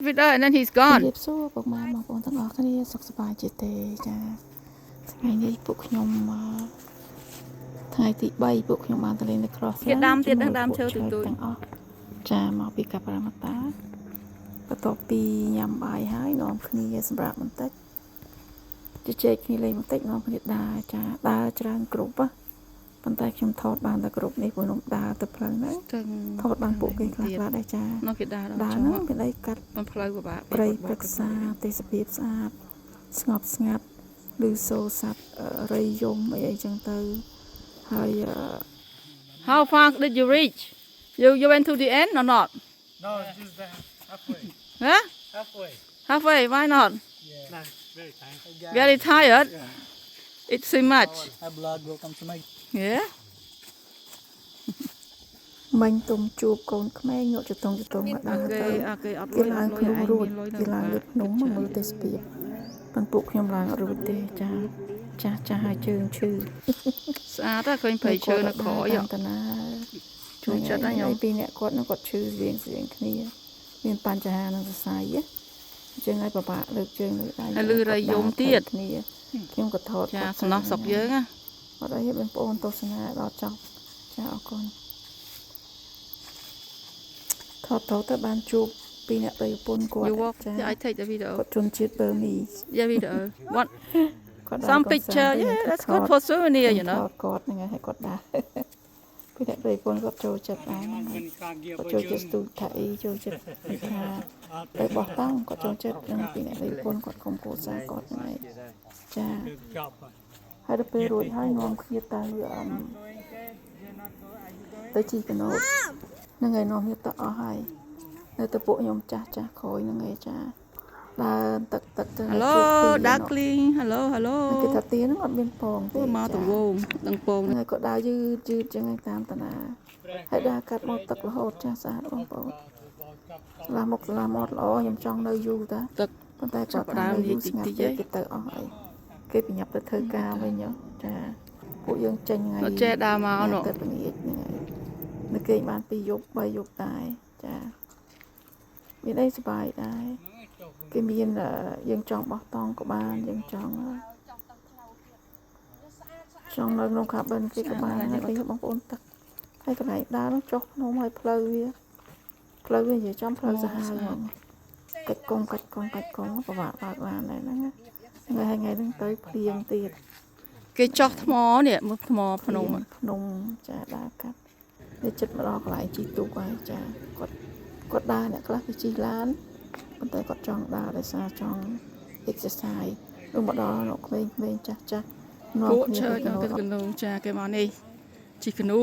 With her and then he's ជំ gone. រាបសួរពុកម៉ែបងប្អូនទាំងអស់គ្នាសុខសប្បាយជាទេចាថ្ងៃនេះពួកខ្ញុំមកថ្ងៃទី3ពួកខ្ញុំបានទៅលេងនៅ Cross គេដាំទៀតហ្នឹងដើមឈើទូចៗ ទាំងអស់ចាមកពីកាប្រាម៉ាតាបន្ទាប់ពីញ៉ាំបាយហើយនាំគ្នាសម្រាប់បន្តិចជជែកគ្នាលេងបន្តិចនាំគ្នាដើរចាដើរច្រើនគ្រប់ហ៎ប៉ុន្តែខ្ញុំថតបានតែគ្រប់នេះព្រោះខ្ញុំដើរទៅផ្លូវហ្នឹង ទឹង ថតបានពួកគេខ្លះៗដែរចា នោះគេដើរដល់ ដើរ ចុះ ហ្នឹងមានអីកាត់ มันផ្លូវពិបាក ព្រៃព្រឹក្សាទេសភាពស្អាតស្ងប់ស្ងាត់ឮសូរសត្វរៃយំអីអីចឹងទៅហើយអឺ How far did you reach? You went to the end or not? No, just the halfway. Huh? Halfway. Halfway, why not? Yeah. Nah, very tired. Very tired. It's too much. Hi vlog, welcome to my Yeah. មិញទុំជួបកូនក្មេងញាក់ចតុងចតុងមកដើរ គេ ទៅ អាគេអត់លុ គេ យ ឡើងភ្នំ អត់លុយឯង រួច មានលុយ គេឡើងលើភ្នំមកមើលទេសភាពប៉ុន្តែពួកខ្ញុំឡើងអត់រួចទេចាចាស់ចាស់ហើយជើងឈឺ ស្អាតឃើញព្រៃឈើនៅក្រោយ តាមតាណា ជួយចិត្តណាខ្ញុំ ហើយពីរអ្នកគាត់នឹងគាត់ឈឺស្រៀងស្រៀងគ្នាមានបញ្ហានឹងសរសៃណាអញ្ចឹងហើយពិបាកលើកជើងលើកដៃ ហើយលឺរៃយំទៀត គ្នាខ្ញុំក៏ថត ចា គាត់ សំណោះស្រុកយើងណា អត់អីទេបងប្អូនទស្សនាដល់ចប់ចាអរគុណថតថតទៅបានជួបពីរអ្នកប្តីប្រពន្ធគាត់ You walk. ចា Yeah, I take the video. គាត់ជនជាតិបឺមី Yeah, video. What? គាត់ដើរ Some កម្សាន្ត picture. ទៅ Yeah, ខ្ញុំ that's ថ good ត for souvenir, you ខ្ញុំថ know. តគាត់ហ្នឹងហើយឲ្យគាត់ដើរ ពីរអ្នកប្តីប្រពន្ធគាត់ចូលចិត្តដែរហ្នឹងហើយគាត់ចូលចិត្តស្ទូចថៃចូលចិត្តថាទៅបោះតង់គាត់ចូលចិត្តនឹងពីរអ្នកប្តីប្រពន្ធគាត់ក្រុមគ្រួសារគាត់ហ្នឹងហើយចា ហើយដល់ពេលរួចហើយនាំគ្នាទៅអឹមទៅជីកណូតហ្នឹងហើយនាំគ្នាទៅអស់ហើយនៅទៅពួកខ្ញុំចាស់ចាស់ក្រោយហ្នឹងឯងចាដើរទឹកទឹកទៅ Hello, ជួបទីនោះ darling. Hello, hello. គេថាទាហ្នឹងអត់មានពងទេ ពួកមក ចា តវងដឹងពង ហ្នឹងហើយក៏ដើរយឺតយឺតចឹងហើយតាមតាណាហើយដើរកាត់មកទឹករហូតចាស់ស្អាតបងប្អូនស្លាស់មុខស្លាស់មាត់ល្អខ្ញុំចង់នៅយូរតា ទឹក ប៉ុន្តែគាត់ថានៅយូរស្ងាត់ពេកគេទៅអស់ហើយគេប្រញាប់ទៅធ្វើការវិញហ៎ចាពួកយើងចេញថ្ងៃ នៅចេះដើរមកនោះ ទៅល្ងាចហ្នឹងហើយនៅគេងបាន2យប់3យប់ដែរចាមានអីសប្បាយដែរគេមានអឺយើងចង់បោះតង់ក៏បានយើងចង់អឺចង់នៅក្នុង cabin គេក៏បានដែរឃើញបងប្អូនទឹកហើយកន្លែងដើរនោះចុះភ្នំហើយផ្លូវវាផ្លូវវានិយាយចំផ្លូវសាហាវហ្មងកាច់កងកាច់កងកាច់កងពិបាកបើកឡានដែរហ្នឹងណាថ្ងៃថ្ងៃហ្នឹងទៅភ្លៀងទៀត គេចោះថ្មនេះមើលថ្មភ្នំ ភ្នំចាដើរកាត់នេះចិត្តមកដល់កន្លែងជិះទូកហើយចាគាត់គាត់ដើរអ្នកខ្លះគេជិះឡានប៉ុន្តែគាត់ចង់ដើរដោយសារចង់ exercise នោះមកដល់លោកក្មេងៗចាស់ចាស់នាំ ពួក គ្នា ឈើ ទៅ ទៅ កណូត កនូចាគេមកនេះជិះកនូ